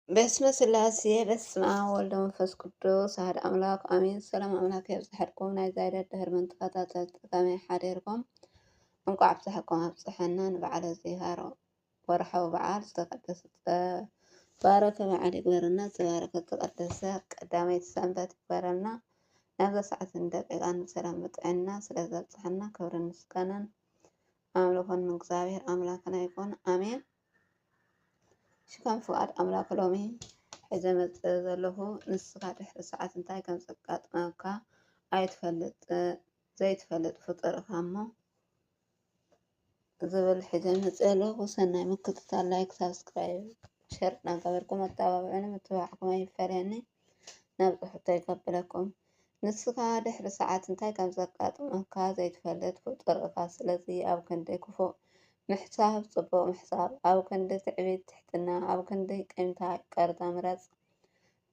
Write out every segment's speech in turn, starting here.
በስመ ስላሴ በስመ አብ ወወልድ ወመንፈስ ቅዱስ አሐድ አምላክ አሜን። ሰላም አምላክ የብዝሐልኩም። ናይ ዛይደት ድህር ምን ተኸታተልቲ ከመይ ሓዲርኩም? እንቋዕ ኣብዝሐኩም ኣብዝሐና። ንበዓለ እዚ ሃሮ ወርሓዊ በዓል ዝተቀደሰ ዝተባረከ በዓል ይግበረና። ዝተባረከ ዝተቀደሰ ቀዳመይቲ ሰንበት ይግበረልና። ናብዛ ሰዓትን ደቂቃን ብሰላም ብጥዕና ስለ ዘብፅሐና ክብርን ምስጋናን ኣምልኾን ንእግዚኣብሔር ኣምላክና ይኹን። ኣሜን። ሽከም ፍቓድ ኣምላክ ሎሚ ሒዘ መፅእ ዘለኹ፣ ንስኻ ድሕሪ ሰዓት እንታይ ከም ዘጋጥመካ ኣይትፈልጥ፣ ዘይትፈልጥ ፍጡር ኢኻ እሞ ዝብል ሒዘ መፅእ ኣለኹ። ሰናይ ምክትታል፣ ላይክ፣ ሳብስክራይብ፣ ሸር እናገበርኩም ኣተባብዑኒ፣ ምትብባዕኩም ኣይፈለየኒ። ናብ ፅሑፍተይ ከብለኩም። ንስኻ ድሕሪ ሰዓት እንታይ ከም ዘጋጥመካ ዘይትፈልጥ ፍጡር ኢኻ። ስለዚ ኣብ ክንዲ ክፉእ ምሕሳብ ጽቡቕ ምሕሳብ፣ ኣብ ክንዲ ትዕቢት ትሕትና፣ ኣብ ክንዲ ቂምታ ይቅርታ ምረጽ።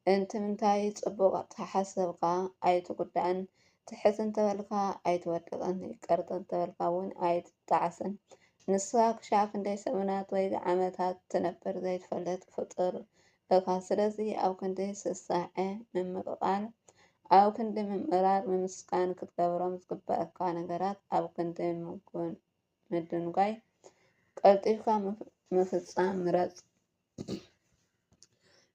እንትምንታይ ጽቡቕ ተሓሰብካ ኣይትጉዳእን፣ ትሕት እንተበልካ ኣይትወድቕን፣ ይቅርታ እንተበልካ እውን ኣይትጣዓስን። ንስኻ ክሻዕ ክንደይ ሰሙናት ወይ ዓመታት ትነብር ዘይትፈልጥ ፍጡር ኢኻ። ስለዚ ኣብ ክንዲ ስስዐ ምምቕቓል፣ ኣብ ክንዲ ምምራር ምምስጋን ክትገብሮም ዝግበኣካ ነገራት ኣብ ክንዲ ምጉን-፣ ምድንጓይ ቀልጢፍካ ምፍ-፣ ምፍጻም ምረጽ።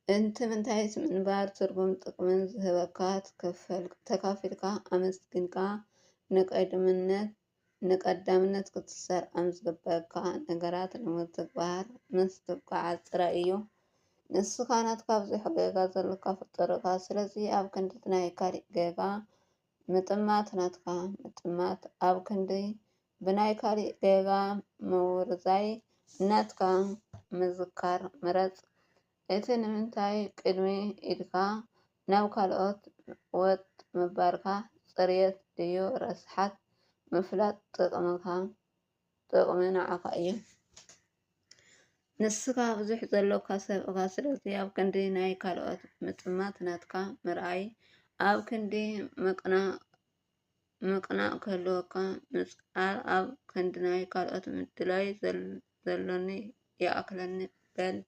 እንት ምንታይስ ምንባር ትርጉም ጥቕምን ዝህበካ ትከፈል-፣ ተካፊልካ ኣመስጊንካ ንቀድምነት ንቀዳምነት ክትሰርዖም ዝግበኣካ ነገራት ንምትግባር ምስ ትጓዓዝ ጥራይ እዩ። ንስኻ ናትካ ብዙሕ ጌጋ ዘሎካ ፍጡር ኢኻ። ስለዚ ኣብ ክንዲ ናይ ካሊእ ጌጋ ምጥማት ናትካ ምጥማት፣ ኣብ ክንዲ ብናይ ካሊእ ጌጋ ምውርዛይ ናትካ ምዝካር ምረጽ። እቲ ንምንታይ ቅድሚ ኢድካ ናብ ካልኦት ወጥ ምባልካ፣ ጽርየት ድዩ ረስሓት ምፍላጥ ጥቕምኻ፣ ጥቕሚ ንዓኻ እዩ። ንስኻ ብዙሕ ዘሎካ ሰብ ኢኻ፣ ስለዚ ኣብ ክንዲ ናይ ካልኦት ምጥማት ናትካ ምርኣይ፣ ኣብ ክንዲ ምቕናእ ምቕናእ ክህልወካ ምጽዓር፣ ኣብ ክንዲ ናይ ካልኦት ምድላይ ዘል-፣ ዘሎኒ ይኣክለኒ በል።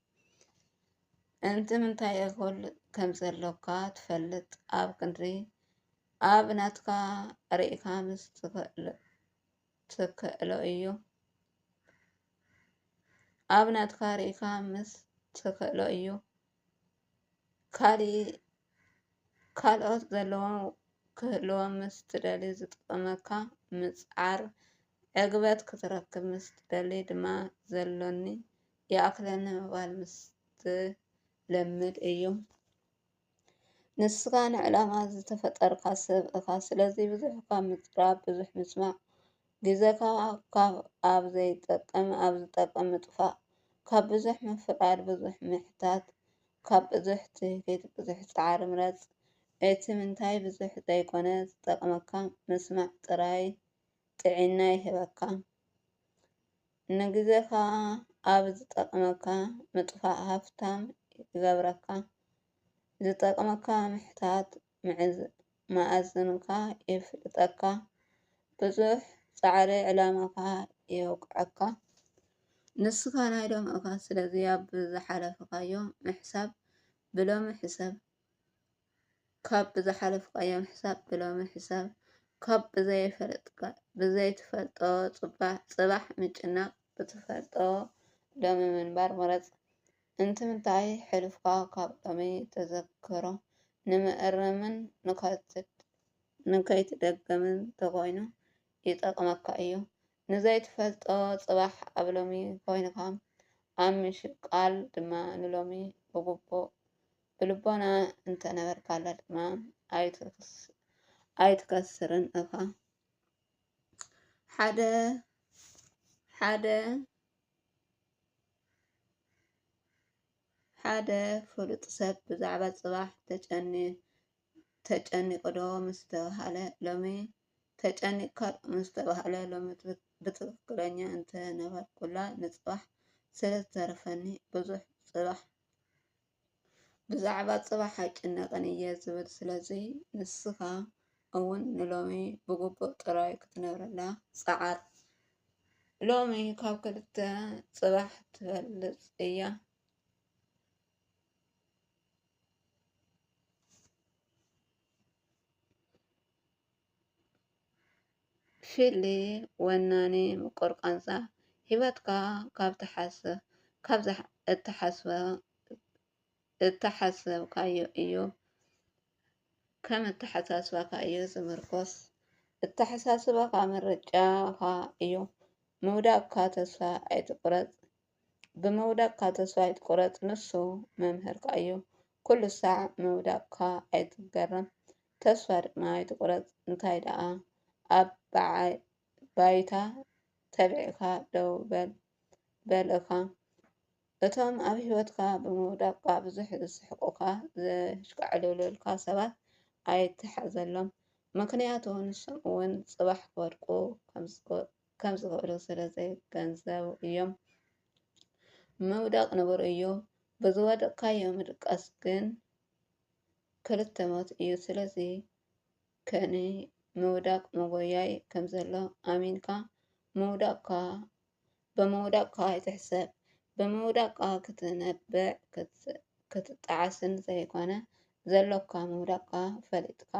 እንት ምንታይ እኹል ከም ዘሎካ ትፈልጥ፣ ኣብ ክንዲ ኣብ ናትካ ርኢኻ ምስ ትኽእሎ፣ ትኽእሎ እዩ። ኣብ ናትካ ርኢኻ ምስ ትኽእሎ እዩ። ካሊ-፣ ካልኦት ዘለዎም ክህልዎም ምስ ትደሊ ዝጠቕመካ ምጽዓር፣ ዕግበት ክትረክብ ምስ ትደሊ ድማ ዘሎኒ ይኣክለኒ ምባል ምስ ትለምድ እዩ። ንስኻ ንዕላማ ዝተፈጠርካ ሰብ ኢኻ። ስለዚ ብዙሕ ካብ ምዝራብ ብዙሕ ምስማዕ፣ ግዜኻ ካብ ኣብ ዘይጠቅም ኣብ ዝጠቅም ምጥፋእ፣ ካብ ብዙሕ ምፍቃድ ብዙሕ ምሕታት፣ ካብ ብዙሕ ትህኪት ብዙሕ ጻዕሪ ምረጽ። እቲ ምንታይ ብዙሕ ዘይኮነ ዝጠቅመካ ምስማዕ ጥራይ ጥዒና ይህበካ። ንግዜኻ ኣብ ዝጠቅመካ ምጥፋእ ሃፍታም ይገብረካ። ዝጠቅመካ ምሕታት ምዕዝ-፣ መኣዝንካ የፍልጠካ። ብዙሕ ጻዕሪ ዕላማኻ የውቅዐካ። ንስኻ ናይ ሎሚ ኢኻ። ስለዚ ኣብ ዝሓለፍካዮ ምሕሳብ ብሎሚ ሕሰብ። ካብ ብዝሓለፍካዮ ምሕሳብ ብሎሚ ሕሰብ። ካብ ብዘይፈልጥካ-፣ ብዘይትፈልጦ ጽባ-፣ ጽባሕ ምጭናቕ፣ ብትፈልጦ ሎሚ ምንባር ምረጽ። እንትምንታይ ሕሉፍካ ካብ ሎሚ ተዘክሮ፣ ንምእርምን ንኸትድ-፣ ንከይትደገምን ተኾይኑ ይጠቕመካ እዩ። ንዘይትፈልጦ ጽባሕ ኣብ ሎሚ ኮይንካ፣ ኣብ ምሽቃል ድማ ንሎሚ ብግቡእ ብልቦና እንተነበርካላ ድማ ኣይትክስ-፣ ኣይትከስርን ኢኻ። ሓደ፣ ሓደ፣ ሓደ ፍሉጥ ሰብ ብዛዕባ ጽባሕ ተጨኒ-፣ ተጨኒቑ ዶ ምስ ተባህለ፣ ሎሚ ተጨኒቕካ ዶ ምስ ተባህለ፣ ሎሚ ብትክክለኛ እንተነበርኩላ ንጽባሕ ስለ ዝተረፈኒ ብዙሕ ጽባሕ ብዛዕባ ጽባሕ ኣይጭነቕን እየ ዝብል። ስለዚ ንስኻ እውን ንሎሚ ብግቡእ ጥራይ ክትነብረላ ጸዓር። ሎሚ ካብ ክልተ ጽባሕ ትበልጽ እያ። ፊሊ ወናኒ ምቁር ቃንዛ ህይወትካ ካብ ትሓስብ ካብ ዝሓ- እትሓስበ እተሓሰብካዮ እዩ። ከም ኣተሓሳስባካ እዩ ዝምርኮስ። ኣተሓሳስባኻ ምርጫኻ እዩ። ምውዳቕካ ተስፋ ኣይትቁረጽ። ብምውዳቕካ ተስፋ ኣይትቁረጽ፣ ንሱ መምህርካ እዩ። ኩሉ ሳዕ ምውዳቕካ ኣይትገረም፣ ተስፋ ድማ ኣይትቁረጽ። እንታይ ደኣ ኣብ በዓይ ባይታ ተቢዕካ ደው በል በልእካ። እቶም ኣብ ህይወትካ ብምውዳቕካ ብዙሕ ዝስሕቁካ፣ ዘሽካዕልሉልካ ሰባት ኣይትሓዘሎም፣ ምክንያቱ ንሶም እውን ጽባሕ ክወድቁ ከም ዝኽእሉ ስለ ዘይገንዘቡ እዮም። ምውዳቕ ንቡር እዩ፣ ብዝወደቕካዮ ምድቃስ ግን ክልተ ሞት እዩ። ስለዚ ከኒ ምውዳቕ መጎያይ ከም ዘሎ ኣሚንካ ምውዳቕካ ብምውዳቕካ ኣይትሕሰብ። ብምውዳቕካ ክትነብዕ ክትጠዓስን ዘይኮነ ዘሎካ ምውዳቕካ ፈሊጥካ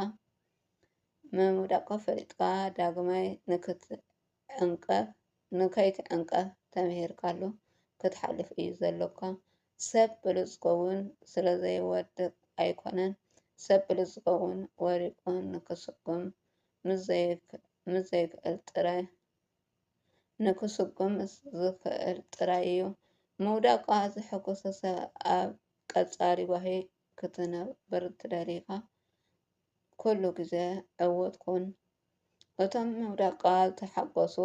ምውዳቕካ ፈሊጥካ ዳግማይ ንክትዕንቀፍ ንከይትዕንቀፍ ተምሂርካሉ ክትሓልፍ እዩ ዘሎካ። ሰብ ብሉጽ ክኸውን ስለ ዘይወድቕ ኣይኮነን። ሰብ ብሉጽ ዝኸውን ወዲቑ ንክስጉም ምስ ዘይክእል ጥራይ ንክስጉም ምስ ዝኽእል ጥራይ እዩ። ምውዳቕካ ዘሐጎሰ ሰብ ኣብ ቀጻሊ ጓሂ ክትነብር ትደሊኻ ኩሉ ግዜ ዕዉት ኩን። እቶም ምውዳቕካ ዝተሓጎሱ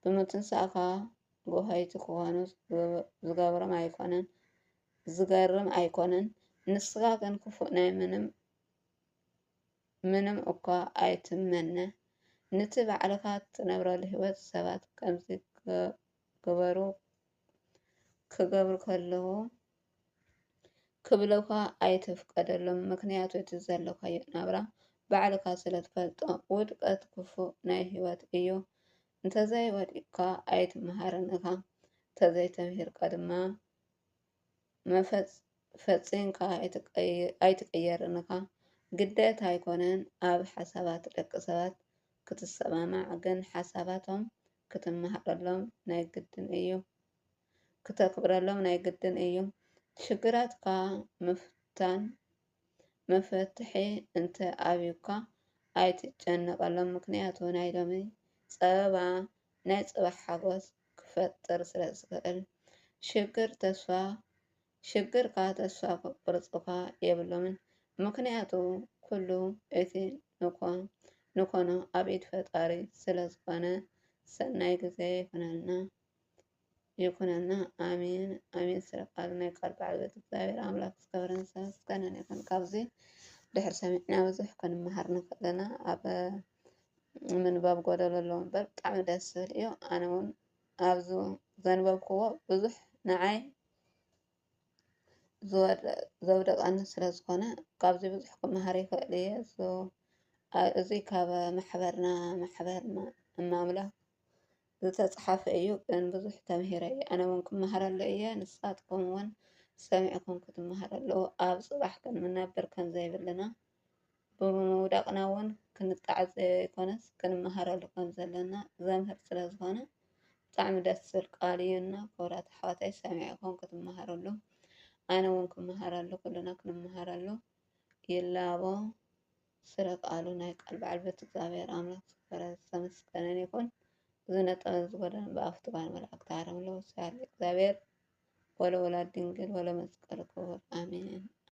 ብምትንሳእካ ጎሃይቲ ክኾኑ ዝገብሮም ኣይኮነን ዝገርም ኣይኮነን። ንስኻ ግን ክፉእ ናይ ምንም ምንም እኳ ኣይትመነ። ነቲ ባዕልኻ ትነብረሉ ህይወት ሰባት ከምዚ ግበሩ ክገብሩ ከለዉ ክብለካ ኣይትፍቀደሎም። ምክንያቱ እቲ ዘለካዮ ናብራ ባዕልካ ስለ ትፈልጦ። ውድቀት ክፉእ ናይ ህይወት እዩ። እንተዘይወዲቅካ ኣይትመሃርን እኻ። እንተዘይተምሂርካ ድማ መፈጽ ፈጺምካ ኣይትቀይ- ኣይትቅየርን እኻ። ግደታ ኣይኮነን ኣብ ሓሳባት ደቂ ሰባት ክትሰማማዕ፣ ግን ሓሳባቶም ክትመሃረሎም ናይ ግድን እዩ። ክተክብረሎም ናይ ግድን እዩ። ሽግራትካ ምፍታን መፈትሒ እንተ ኣብዩካ ኣይትጨነቀሎም፣ ምክንያቱ ናይ ሎሚ ጸበባ ናይ ጽባሕ ሓጎስ ክፈጥር ስለ ዝኽእል። ሽግር ተስፋ ሽግርካ ተስፋ ከቁርጹካ የብሎምን፣ ምክንያቱ ኩሉ እቲ ንኮ ንኮኖ ኣብ ኢድ ፈጣሪ ስለ ዝኾነ ሰናይ ግዜ ይኹነልና። ይኩነልና። ኣሜን ኣሜን። ስለ ቃሉ ናይ ቃል ባለቤት እግዚኣብሔር ኣምላክ ክብርን ምስጋናን ይኹን። ካብዚ ድሕር ሰሚዕና ብዙሕ ክንመሃር ንኽእል ኢና። ኣብ ምንባብ ጎደሎ ኣለዎ እምበር ብጣዕሚ ደስ ዝብል እዩ። ኣነ እውን ኣብዚ ዘንበብክዎ ብዙሕ ንዓይ ዝወደ- ዘውደቐኒ ስለ ዝኾነ ካብዚ ብዙሕ ክመሃር ይኽእል እየ። ዞ- ኣ- እዚ ካብ ማሕበርና ማሕበር ማ- እማምላኽ ዝተፅሓፈ እዩ፣ ግን ብዙሕ ተምሂረ እየ። ኣነ እውን ክመሃረሉ እየ፣ ንሳትኩም እውን ሰሚዕኩም ክትመሃረሉ። ኣብ ፅባሕ ክንነብር ከም ዘይብልና ብምውዳቕና እውን ክንጣዓዘዮ ኣይኮነስ ክንመሃረሉ ከም ዘለና ዘምህር ስለ ዝኾነ ብጣዕሚ ደስ ዝብል ቃል እዩ እና ክቡራት ኣሕዋተይ ሰሚዕኩም ክትመሃረሉ ኣነ እውን ክመሃረሉ ኩልና ክንመሃረሉ ይላቦ። ስለ ቃሉ ናይ ቃል በዓል ቤት እግዚኣብሔር ኣምላክ ዝከበረ ዝተመስገነን ይኹን። ዝነጠበን ዝጎደለን ብኣፍቲ ጓል መላእክቲ ሃረምለዉ። ስብሐት ለእግዚኣብሔር ወለወላዲት ድንግል ወለመስቀሉ ክቡር ኣሜን።